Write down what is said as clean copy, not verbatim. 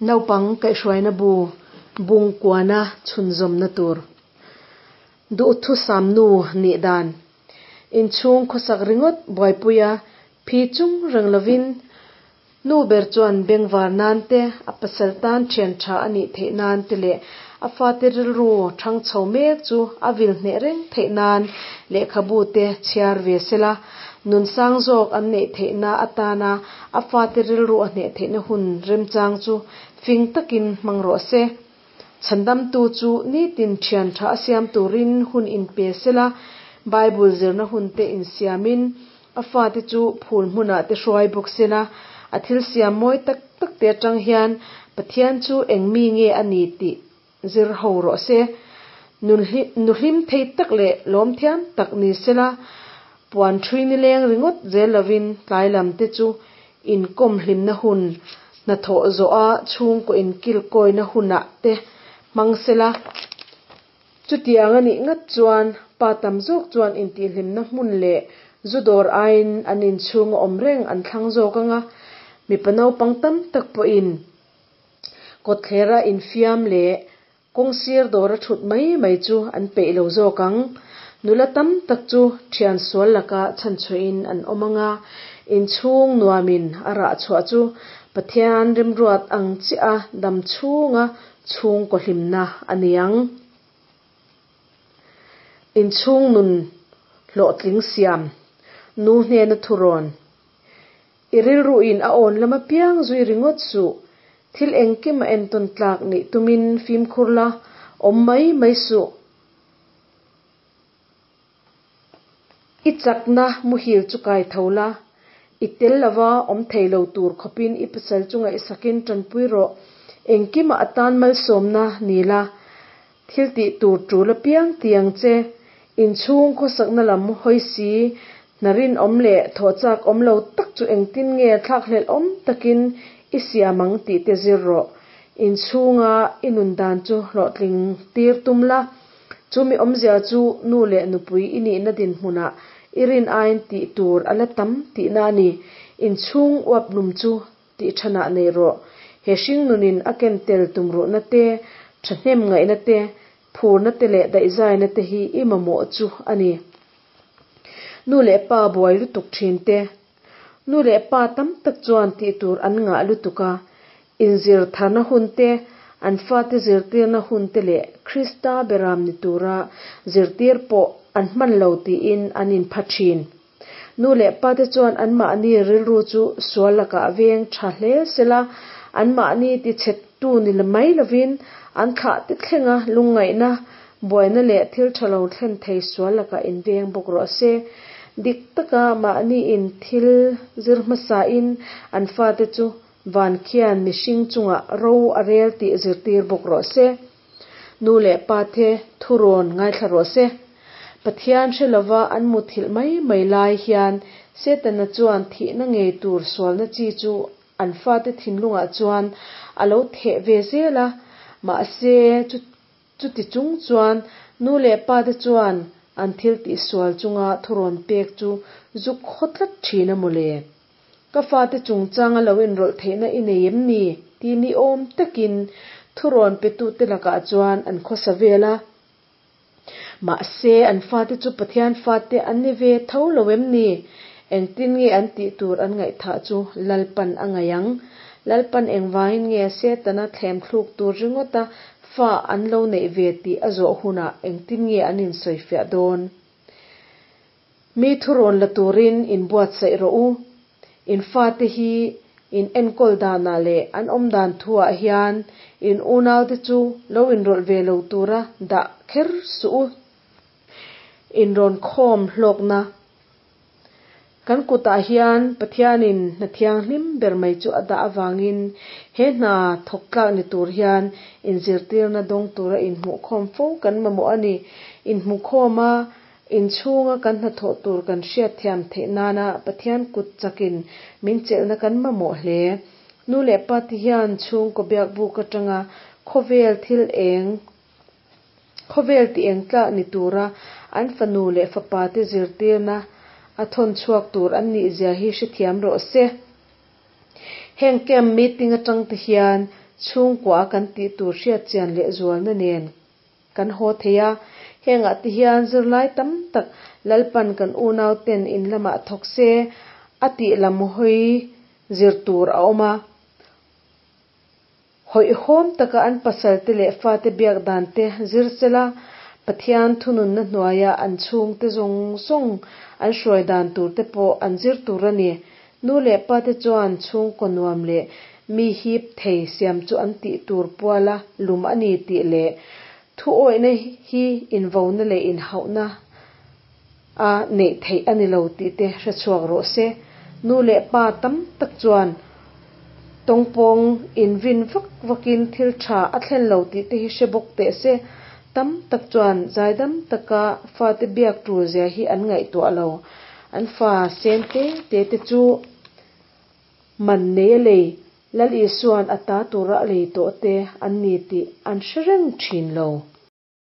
Naupang kaihhruaina bu bung kuana chhunzawmna tur. Duhthusam nu nih dan. Inchhung khawsak ringawt buaipuia phi chung reng lovin nu ber chuan bengvar nan te, a pasal tan thian tha a nih theih nan te leh a fate rilru thang chho mek chu a vil hneh reng theih nan lehkhabu te chhiar ve sela, nun sang zawk an neih theihna atana a fate rilru a hneh theihna hun remchang chu fing takin hmang rawh se. Chhandamtu chu nitin thian tha a siam turin hun inpe sela, Bible zirna hun te insiamin a fate chu phul hmunah te hruai bawk sela, a thil siam mawi tak tak te atang hian Pathian chu eng mi nge a ni tih zir ho rawh se. Nu hlim thei tak leh lawm thiam tak ni sela, puan thui nileng ringawt zel lovin tlai lam te chu inkawm hlimna hun, hnathawh zawha chhungkaw inkilkawina hunah te hmang sela. Chutiang a nih ngat chuan pa tam zawk chuan intihhlimna hmun leh zu dawr aiin an inchhunga awm reng an thlang zawk ang a, mipa naupang tam tak pawhin kawtthlera infiam leh kawngsir dawra thut mai mai chu an peih lo zawk ang. Nula tam tak chu thian sual laka chhanchhuahin an awm ang a, inchhung nuamin a rah chhuah chu Pathian rimruat ang chiah a dam chhunga chhungkaw hlimna a ni ang. Inchhung nun hlawhtling siam, nu hnena thurawn. I rilruin a awn lam apiang zui ringawt suh. Thil engkim a entawn tlak nih tumin fimkhur la, awm mai mai suh. I chakna muhil chu kai tho la, i tel lova awm thei lo tur khawpin i pasal chu ngaihsakin tanpui rawh. Engkimah atan malsawmna ni la, thil tih tur tul apiang ti ang che. Inchhung khawsakna lam hawi si, hna rinawm leh thawhchak awm lo tak chu engtin nge thlakhlelh awm takin i siam ang tih te zir rawh. Inchhunga i nun dan chu hlawhtling tir tum la. Chu mi awmzia chu nu leh nupui i nihna dinhmunah i rin aiin tih tur a la tam tihna a ni. Inchhung uap lum chu tih thanah nei rawh. He hringnunin a ken tel tumruhna te, thahnem ngaihna te, phurna te leh daihzaina te hi i mamawh chu a ni. Nu leh pa buai lutuk thin te. Nu leh pa tam tak chuan tih tur an ngah lutuk a, inzir tharna hun te, an fate zirtirna hun te leh Krista beram ni tura zirtir pawh an hman lo tiin an inpha thin. Nu leh pa te chuan anmahni rilru chu sual lakah veng tha hle sela, anmahni tichhettu ni mai lovin an thlah te thlenga lungngaihna, buaina leh thil tha lo thlen thei sual lakah inveng bawk rawh se. Dik taka mahniin thil zir hmasain an fate chu van khian mihring chungah ro a rel tih zirtir bawk rawh se. Nu leh pa te thurawn ngaithla rawh se. Pathian hre lova an muthilh mai mai lai hian Setana chuan thihna ngei tur sualna chi chu an fate thinlungah chuan a lo theh ve zel a, mahse chuti chung chuan nu leh pa te chuan an thil tihsual chunga thurawn pek chu zuk khaw tlat thin a mawle. Ka fate chungchanga lo inrawlh theihna i nei em ni? tih ni awm takin thurawn petute lakah chuan an khawsa vel a. Mahse, an fate chu Pathian fate an ni ve tho lo em ni? Engtin nge an tih tur an ngaihthah chu Lalpan a ngaih ang? Lalpan engvangin nge Setana thlem thluk tur ringawta fa an lo neih ve tih a zawh hunah engtin nge an insawifiah dawn? Mi thurawn la turin inbuatsaih rawh u. In fate hi in enkawl danah leh an awm dan thuah hian in unaute chu lo inrawlh ve lo tura dah kher suh u. Inrawn khawm hlawkna Kan kutah hian Pathianin hna thianghlim ber mai chu a dah avangin he hna thawk tlak ni tur hian inzirtirna dawng tura inhmuhkhawm fo kan mamawh a ni. Inhmuhkhawm a Inchhunga kan hnathawh tur kan hriatthiam theih nana Pathian kut chakin min chelhna kan mamawh hle. Nu leh pa te hian chhungkaw biakbuk atanga khawvel thil eng, khawvel ti eng tlak ni tura an fanu leh fapa te zirtirna a thawn chhuak tur an nih zia hi hrethiam rawh se. Heng camp meeting atang te hian Chhungkua a kan tih tur hriat chian leh zualna nen kan haw thei a. Hengah te hian zirlai tam tak Lalpan kan unau ten in lamah thawk se a tih lam hawi zir tur a awm a. Hawihhawm taka an pasal te leh fate biak dan te zir sela, Pathian thununna hnuaia an chhungte zawng zawng an hruai dan tur te pawh an zir tur a ni. Nu leh pa te chuan chhungkaw nuam leh mi hip thei siam chu an tih tur puala lum a ni tih leh thuawihna hi invona leh inhauhna a neih theih a ni lo tih te hre chhuak rawh se. Nu leh pa tam tak chuan tawngpawng invin vak vakin thil tha a thlen lo tih te hi hre bawk teh se. Tam tak chuan zaidam taka fate biak tul zia hi an ngaihtuah lo. An fa sen te te te chu man nei a lei, Lal Isua'n a ta tura a lei tawh te an ni tih an hre reng thin lo.